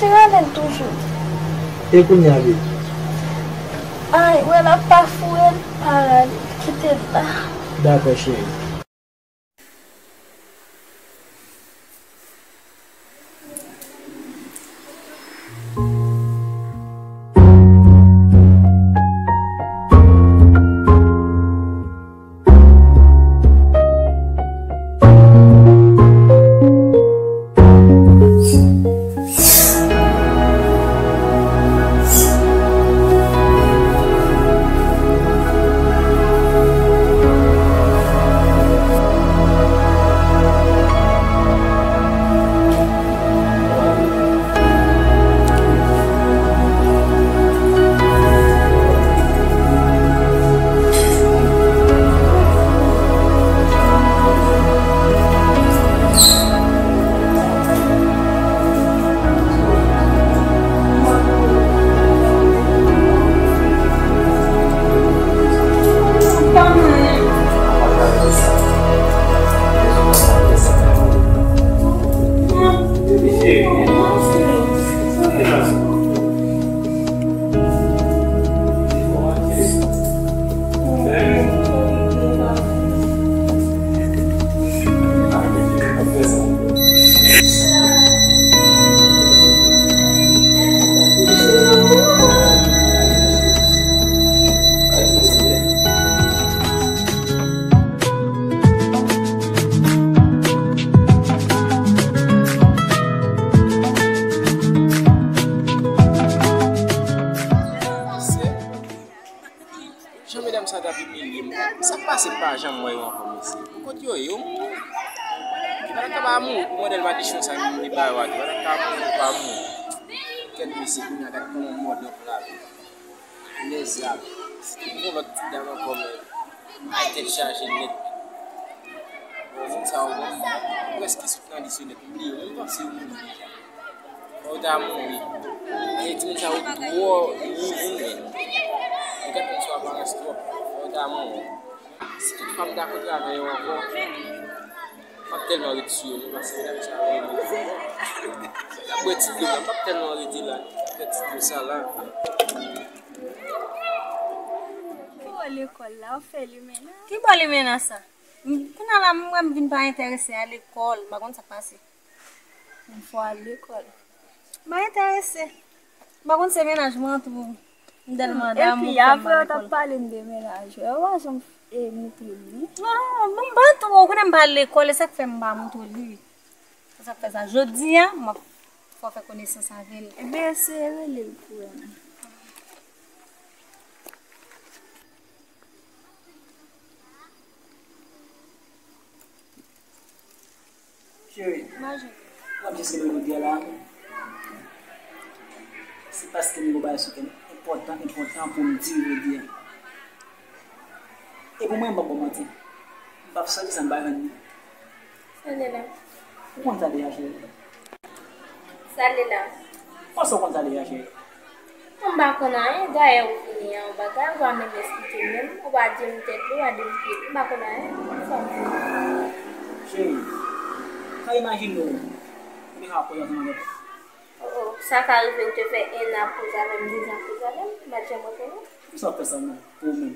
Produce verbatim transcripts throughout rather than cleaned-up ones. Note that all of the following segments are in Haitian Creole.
Rale l toujou. E kounye a, baby? Ay, wè l ap pa foure l, pa rale l, kite l la. Dakò, cheri. Jan medam sa t ap imilye m. Sa k pase m pa janm wè yo ankò, mesye? Pou kot yo ye? Yo mouri? Yo pa t ap ka pa mouri pou mòdèl madichon sa ki mouri ba yo atè. Yo pa t ap ka mouri pou pa mouri. Kèt mesye, kounye a gad kòman mòd yo pral. Lèzab. Se te yon lòt ti dam ankò, men. Ay, tèt chaje nèt. Bon, moun sa yo, bon, prèske sot nan lis yo nèt. M bliye yo. M panse yo mouri deja. Fò yo ta mouri. Paske timoun sa yo twò nivo, men. Yo ka fè sou aparans twòp. Fò yo ta mouri. Si tout fwa m ta kontre avè yo ankò, m p ap tèlman ret sou yo, non, paske medam sa yo, y ap bwè ti dlo la, m p ap tèlman rete la, fè ti dlo sa la. Ki bò lekòl la, w fè limena? Ki bò limena sa? M, kounye a la, m wè m vin pa enterese a lekòl, m pa konn sa k pase. M fò al lekòl. M pa enterese. M pa konn se mennaj mwen tou. M tèlman damou pou fè m al lekòl. Epi, apre yo t ap pale m de mennaj ou, ou pa janm, e, montre m li. Non, m pa twò, ou konnen m pa al lekòl, e sa k fè m pa montre w li. Se sa k fè sa. Jodi a, m ap fè w fè konesans avè l. Ebyen, eseye rele l pou wè m. Cheri, mwen ap jis rele w jodi a la. Se paske m gen yon bagay sou kè m enpòtan, enpòtan pou m di w jodi a. E pou mwen, m p ap ba w manti. M p ap sòti san m pa jwenn li. Sa l ye la? Ou konn sa deja, cheri. Sa l ye la? Kòman sa w konn sa deja, cheri? Mwen m pa konn anyen, dayè ou vini an, yon bagay, ou pa menm esplike m menm, ou pa di m tèt li, ou pa di m pye li, m pa konn anyen, sa m di. Cheri, sa imajine w, ou deja ap koze ansanm avèk. Oh, oh, sa ka rive ou te fè en an ap koze avè m, de zan ap koze avè m, m pa t janm wè w. Poukisa w fè sa, non, pou ou menm?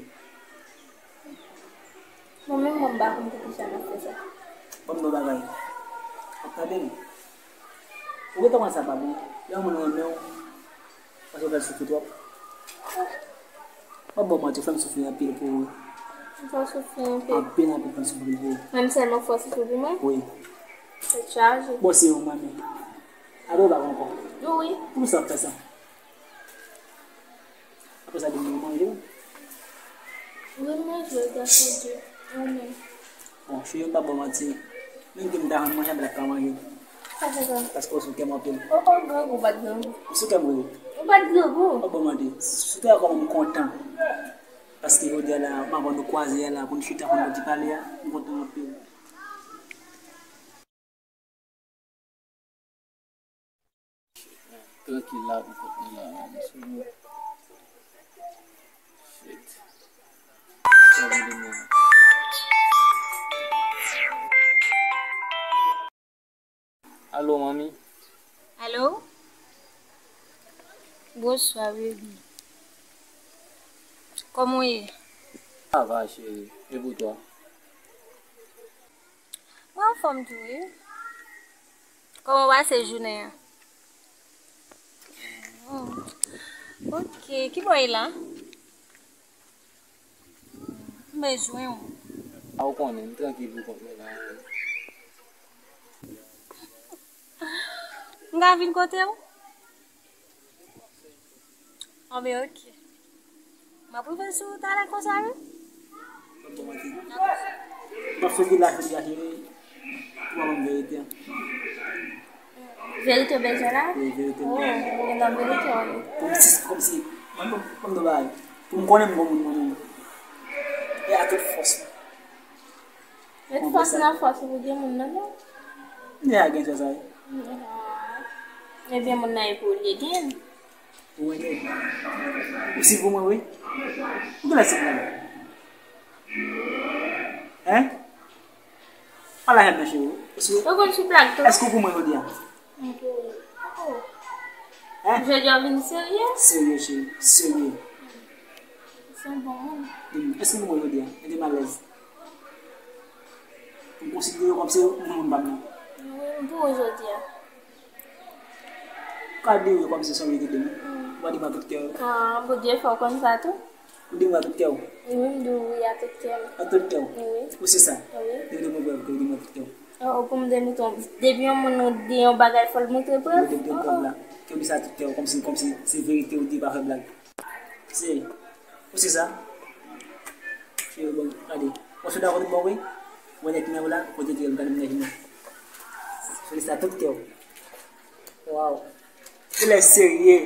Mwen menm, mwen m pa konn poukisa m ap fè sa. Ban m di w bagay. Ap tande m. Ou gentan wè sa pa bon. Lè yon moun renmen w, paske w fè l soufri twòp. M ap ba w manti, w fè m soufri anpil pou ou. M fè w soufri anpil. Anpil, anpil, fè m soufri pou ou. Menm sèlman fè w soufri pou mwen? Wi. Tèt chaje. Bon, se yon mwen menm. Apre w pa ankò. Wi. Poukisa w ap fè sa? Apre sa, di m nou manje. Wi, m manje, gason Dye. Ou menm? Bon, cheri, m p ap ba w manti. Menm ke m ta rann manje, m p t ap ka manje. Sa fè sa? Paske w sou kè m anpil. O, o, grangou, ou pa t grangou. Ou sou kè m, wi. Ou pa t grangou. M p ap ba w manti. Si w te wè kòman m kontan. Paske jodi a la, m ap wè nou kwaze a la, pou n chita, pou n fè ti pale a, m kontan anpil. Trankil la pou kont mwen la, mwen sou mwen. Shit. Sa vle mwen. Alo, manmi. Alo? Bonswa, baby. Kòman w ye? Sa va, cheri. E pou twa? Mwen anfòm tou, wi. Kòman w pase jounen an? Hmm. Ok, ki bò w ye la? M bezwen w. A, ou konnen, m trankil pou kont mwen la. M ka vin kote w? Anben, ok. M ap rive sou ou talè konsa, wi. M ap soti la, soti la, cheri. Ou pa konn verite an. Verite w bezwen la? Wi, verite m bezwen. Oh, gen nan verite w ye. Kòmsi, kòmsi, mwen, mwen, mwen, mwen, pou m konnen m gon moun mwen menm. E a tout fòs. Met fòs nan fòs ou pou gen moun nan, non? Deja gen sè sa, wi. Ebyen, moun nan e pou li gen. Ou wè, ou si pou mwen, wi. Ou genlè si pou mwen. Hein? Ala jèn nan, cheri. Ou konn sou blag tou. Èske ou pou mwen jodi a? Hein? Jodi a w vin serye? Serye, cheri. Serye. Se yon bon moun. Hmm, èske nou wè jodi a? Mete m alèz. M konsidere w kòmsi moun pa m nan. Wi, m pou ou jodi a. Ka di wi kòmsi se yon li ki de m. Hmm. Ou pa di m a tout kè w. Ah, Bondye fè w konn sa tou. Ou di m a tout kè w. Wi, m di w wi a tout kè m. A tout kè w? Wi. Ou si sa? Wi. Depi de mwen prèv ke ou di m a tout kè w. Oh, oh, pou m de mouton. Depi yon moun ou di yon bagay, fò l montre prèv. Wi, depi de prèv la. Ke ou di sa a tout kè w, kòmsi, kòmsi se verite ou di, pa fè blag. Se, ou se sa? Cheri, bon, gade. Ou se dakò tout bon, wi? Ou wè nèg ki nan ou la, kote ki gade nèg nan. Ou di sa tout kè w. Waw. Ou lè serye.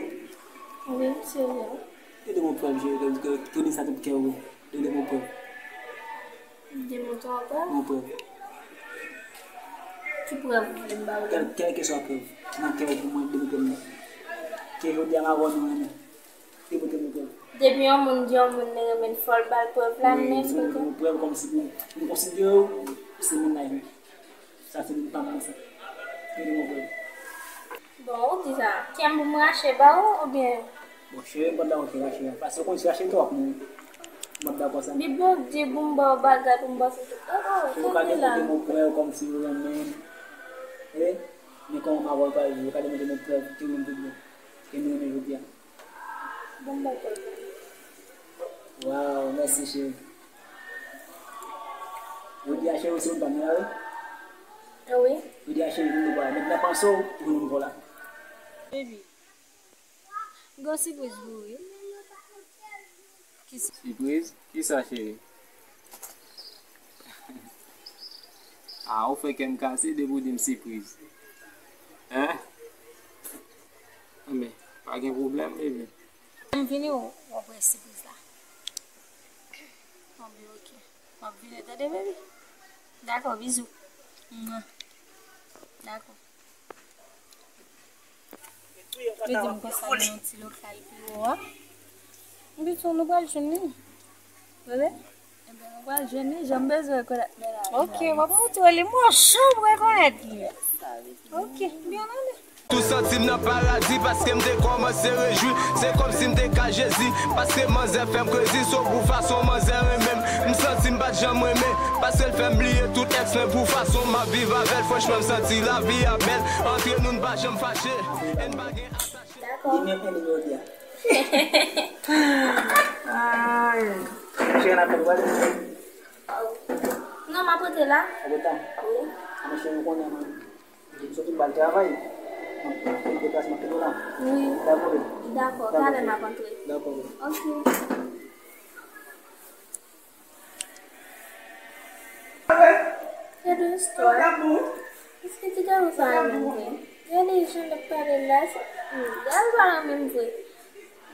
Wi, m serye. Ou di m yon prèv, cheri, ke, ke, ke ou di sa tout kè w, wi. Ou di m yon prèv. Di m yon prèv? Yon prèv. Ki prèv ou vle m ba ou la? Kèl, kèlkeswa prèv. Nan kè w pou mwen, di m prèv nan. Ke jodi a m a wè nou renmen. Depi yon moun di yon moun li renmen l, fò l ba l prèv la, men se yon prèv kòmsi pou m konsidere w se mennaj mwen. Sa se moun pa m nan sa. Depi yon prèv. Bon, ou di sa, kè m pou m rache ba ou, oubyen? Bon, cheri, m p ap dakò ke rache a. Paske ou konn si rache twòp, mwen, m p ap dakò sa. Bi Bondye pou m ba w bagay, pou m ba w sou tout. Oh, oh, kenbe la. Cheri, ou ka demontre m yon prèv kòmsi ou renmen m. E, men kòman m a wè w pa vle, ou ka demontre m yon prèv ke ou renmen m tout bon. Ke nou renmen jodi a. Bon, m ba w kòl pou ou. Waw, mèsi, cheri. Jodi a, cheri, ou se moun pa m nan, wi. Wi. Jodi a, cheri, nou pral met nan panse w pou nou pran la. Baby, m gen yon sipriz pou ou, wi. Ki si- Sipriz? Kisa, cheri? Ah, ou fè kè m kase depi w di m sipriz. Hein? Anben, pa gen pwoblèm, baby. M vini, w ap wè sipriz la. Anben, ok. M ap vini, tande, baby? Dakò, bizou. Mwa. Dakò. Yo di m konsa gen yon ti lokal pi wo a. M di tou nou pral jwenn li. Tande? Ebyen, nou pral jwenn li, jan m bezwen rekonèt men la. Ok, w ap montre li, m wè w cho pou rekonèt li. Ok, byen ale. Tou santi m nan paradi paske m te kòmanse rejwi. Se kòmsi m te ka Jezi, paske manzè fè m krezi. So pou fason manzè renmen m, m santi m pa t janm renmen. Paske l fè m bliye tout èks mwen pou fason m ap viv avè l. Franchman, m santi lavi a bèl. Antre nou, n pa janm fache. E n pa gen atache. Dakò. Li menm, li menm, jodi a. Ay. Cheri, n ap fè l pale. Non, m ap rete la. Ou rete la? Wi. A, men cheri, ou konnen, man. M sot ba l travay. M ap fè deplasman kite w la. Wi. Dakò, baby. Dakò, talè m ap antre. Dakò, baby. Ok. Gade istwa. Èske ti gason sa renmen m vre? Gade jan l ap pale la, se, hmm, gade l pa renmen m vre.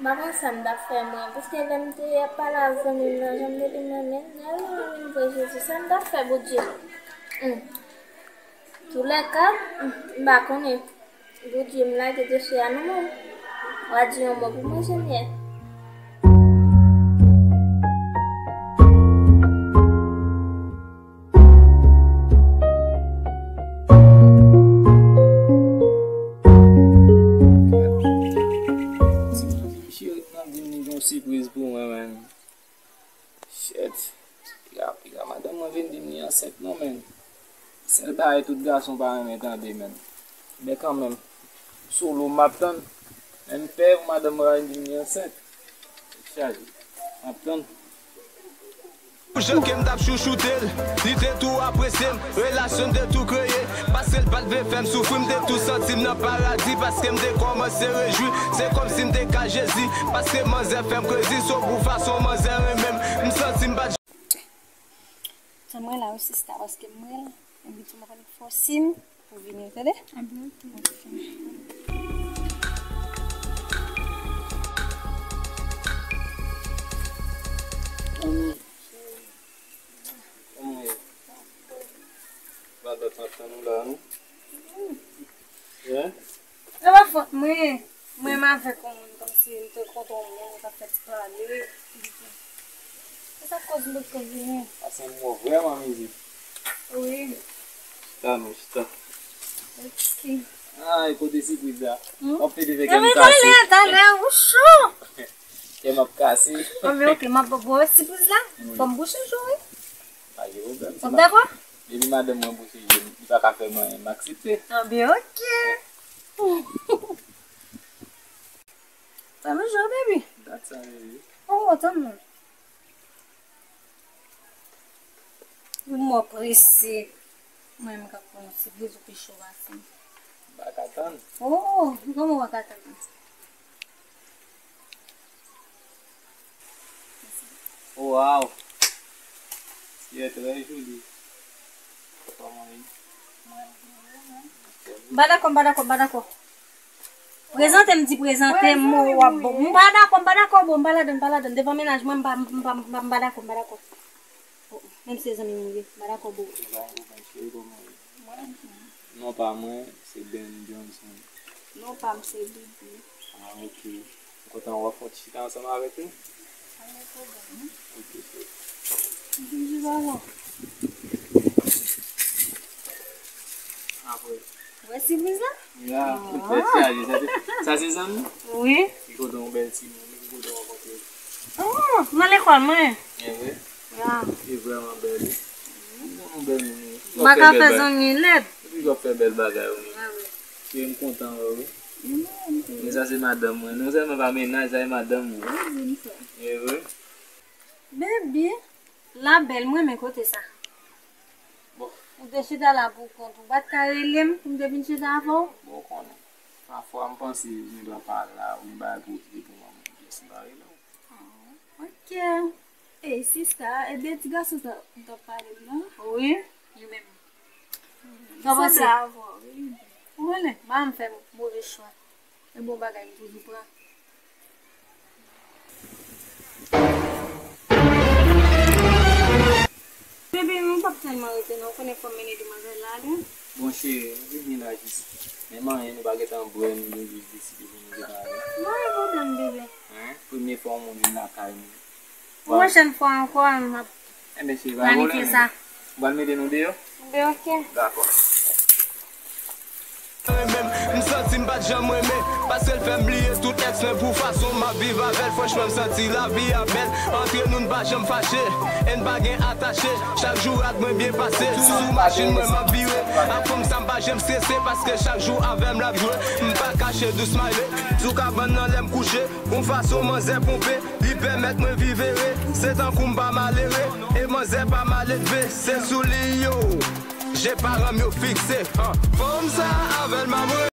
M pa konn sa m t ap fè mwen, paske lè m te ap pale ak zanmi m nan, jan m te di m renmen l, gade l pa renmen m vre, Jezi, sa m t ap fè, Bondye? Hmm. Toulèka, m pa konnen. Bondye, m lage dosye a nan men w. W a di yon mo pou mwen, Senyè. Sipriz pou mwen, menn. Shit. Piga, piga, madanm mwen vin di m li ansent non, menn. Sèl bagay tout gason pa renmen tande, menn. Men kanmenm, solo m ap tann. Men m pè pou madanm mwen vin di m li ansent. Tèt chaje. M ap tann. Jan ke m t ap chouchoute l, li te tou apresye m. Relasyon n te tou kreye, paske l pa t vle fè m soufri. M te tou santi m nan paradi, paske m te kòmanse rejwi. Se kòmsi m te ka Jezi, paske manzè fè m krezi. Se pou fason manzè renmen m, m santi m pa t. Tann mwen la wi sista, paske m rele, epi tou m konn fòse m pou vini, tande? Ebyen, oke. Kòman, kòman w ye? Madanm ap tann ou la, non? Hein? Se pa fòt mwen. Mwen menm avèk yon moun, kòmsi m te kontre yon moun, nou t ap fè ti pale. Se sa k koz m potko vini. Pase yon mo vrèman mizik. Wi. Chita non, chita. Ok. Ay, kote sipriz la? Hmm? W ap fete fè kè m kase. Talè, talè, ou cho. Kè m ap kase. Bon, men ok, m ap ba w sipriz la. Wi. Fò m bouche jou, wi. Pa gen pwoblèm. Ou dakò? Depi madanm mwen bouche je m, li pa ka fè m anyen, m aksepte. Ah, ben, ok. Fè m jou, baby. Dat sa, baby. Oh, tann mwen. Ou mò prese. Mwen, m ka pran yon ti bliz ou pi cho pase m. M pa ka tann. Oh, kòman w pa ka tann? Wow! Tu es très jolie. Kòman w ye? M pa dakò, m pa dakò, m pa dakò. Prezante m, di prezante m, w ap bon. M pa dakò, m pa dakò, bro, m pa ladann, m pa ladann. Devan mennaj mwen, m pa, m pa, m pa, m pa dakò, m pa dakò. Oh, menm si se zanmi m ou ye, m pa dakò, bro. Mwen, non pa mwen, se Ben Johnson. Non pa m, se Bibi. Ah, ok. M kontan wè w fè yon ti chita ansanm avèk nou. Pa gen pwoblèm, non. Ok, cheri. M vin jis avan. Apre. Ou wè sipriz la? Ya, ou tèt chaje. Sa se, sa se zanmi? Wi. Li kontan yon bèl timoun, li kontan rankontre. Oh, nan lekòl mwen. E vre? Ya. Li vrèman bèl, wi. Li vrèman bèl moun, wi. M pa ka fè zanmi lèd. Li toujou ap fè bèl bagay, wi. Cheri, m kontan wè w, wi. Men sa se madanm mwen. Non sèlman pa mennaj, sa se madanm mwen. Wi, di m sa. E vre? Baby, la bèl, m renmen kote sa. Bon. Ou te chita la pou kont ou. Ou pa t ka rele m pou m te vin chita avè w? Bon, ou konnen. Pafwa, m panse, ou gen dwa pa la, ou gen bagay pou okipe pou mwen, m just pa rele w. Ah, ok. Ey, sista, e de ti gason sa ou t ap pale m nan? Wi, li menm. Sa w panse? Sanble avè w, wi. Ou konnen, pa janm fè move chwa. E bon bagay m toujou pran. Bebe, nou p ap tèlman rete non, ou konnen fò m mennen demwazèl la ale. Bon cheri, nou vini la jis. Menm anyen, nou pa gentan bwè, nou jis deside pou nou gentan ale. Pa gen pwoblèm, bebe. Hein? Premye fwa yon moun vin lakay nou. Pwochèn fwa ankò, m ap planifye sa. Enben cheri, pa gen pwoblèm. Ou pral mete nou deyò? Ben, ok. Dakò. M santi m pa t janm renmen, paske l fè m bliye tout èks mwen pou fason m ap viv avè l. Franchman, m santi lavi a bèl. Antre nou, n pa janm fache, e n pa gen atache. Chak jou rad mwen byen pase, sou machin mwen m ap vire. Ak fanm sa m pa janm strese, paske chak jou avè m l ap jwe. M pa kache dous smile, sou kabann nan lè m kouche. Yon fason manzè ponpe, li pèmèt mwen viv ere. Se tankou m pa malere, e manzè pa maledve. Se sou li yo je paran m yo fikse. Fanm sa avè l m ap